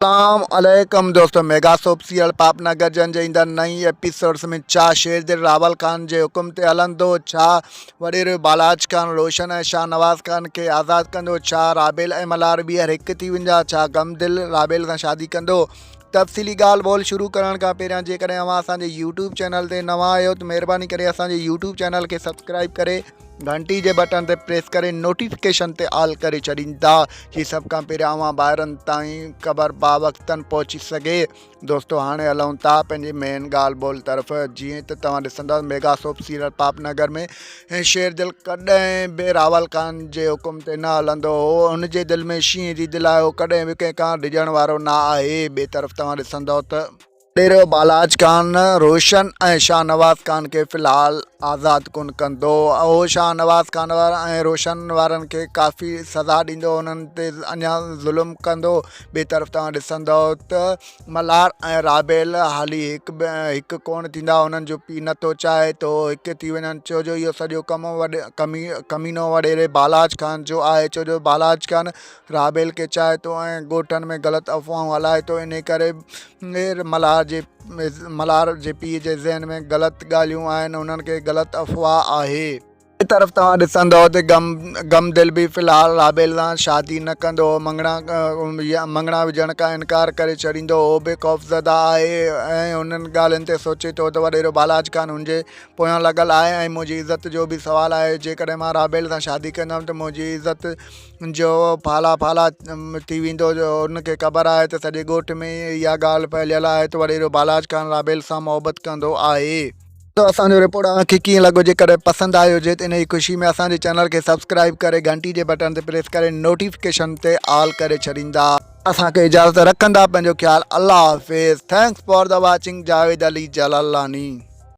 اسلام عليڪم دوستو ميگا سوپ سيريل پاپ نگر جن جي ايندڙ نئين ايپيسوڊس ۾ ڇا شير دل راول خان جي حڪم تي هلندو ڇا وڏيرو بالاچ خان روشن ۽ شاهنواز خان کي آزاد ڪندو ڇا رابيل ۽ ملهار ٻيهر هڪ ٿي ويندا ڇا غم دل رابيل سان شادي ڪندو تفصيلي ڳالهه ٻولهه شروع ڪرڻ کان پهريان جيڪڏهن اوهان اسان جي يوٽيوب چينل تي نوان آهيو ته مهرباني ڪري اسان جي يوٽيوب چينل کي سبسڪرائب ڪري گهنٽي جي بٽڻ تي پريس ڪري نوٽيفڪيشن تي آل ڪري ڇڏيندا جي سڀ کان پهريان اوهان ڀائرن تائين خبر باوقتن پهچي سگهي دوستو هاڻي هلون ٿا پنهنجي مين ڳالهه ٻولهه طرف جيئن ته توهان ڏسندا ميگا سوپ سيريل پاپ نگر ۾ شير دل ڪڏهن به راول خان جي حڪم تي نه هلندو هو هن جي دل ۾ شينهن جي دل آهي هو ڪڏهن به ڪنهن کان ڊڄڻ وارو نه آهي ٻئي طرف توهان ڏسندو ته ڏيرو بالاچ خان روشن ۽ شاهنواز خان کي في الحال آزاد ڪونه ڪندو. اهو شاهنواز خان ۽ روشن وارن کي ڪافي سزا ڏيندو انهن تي اڃا ظلم ڪندو. ٻئي طرف توهان ڏسندؤ ته ملهار ۽ رابيل حالي هڪ هڪ ڪونه ٿيندا انهن جو پيء نٿو چاهي ته هو هڪ ٿي وڃن ڇو جو اهو سڄو ڪم ڪمينو وڏيري بالاچ خان جو آهي ڇو جو بالاچ خان رابيل کي چاهي ٿو ۽ ڳوٺن ۾ غلط افواهون هلائي ٿو انهي ڪري ملهار جي ملهار جي پيء جي ذهن ۾ غلط ڳالهيون آهن انهن کي غلط افواهه آهي. ٻئي طرف توهان ڏسندؤ ته غم غم دل به في الحال رابيل سان شادي نه ڪندو هو مڱڻا مڱڻا وجهڻ کان انڪار ڪري ڇڏيندو هو به خوفزده آهي ۽ انهن ڳالهين تي سوچي ٿو ته وڏيرو بالاچ خان هن جي پويان لڳل آهي ۽ منهنجي عزت جو به سوال آهي جيڪڏهن مان رابيل سان شادي ڪندم ته منهنجي عزت جو ڦالا ڦالا ٿي ويندو جو ان کي خبر آهي ته سڄي ڳوٺ ۾ اها ڳالهه ڦهليل آهي ته وڏيرو بالاچ خان رابيل سان محبت ڪندو آهي. ته اسان جو رپورٽ اوهان کي ڪيئن لڳو جيڪڏهن پسند آيو هجي ته انهي خوشي ۾ اسان جي چينل کي سبسڪرائيب ڪري گهنٽي جي بٽڻ تي پريس ڪري نوٽيفڪيشن تي آل ڪري ڇڏيندا. اسان کي اجازت رکندا پنهنجو خيال الله حافظ thanks for the watching Javed Ali Jalalani.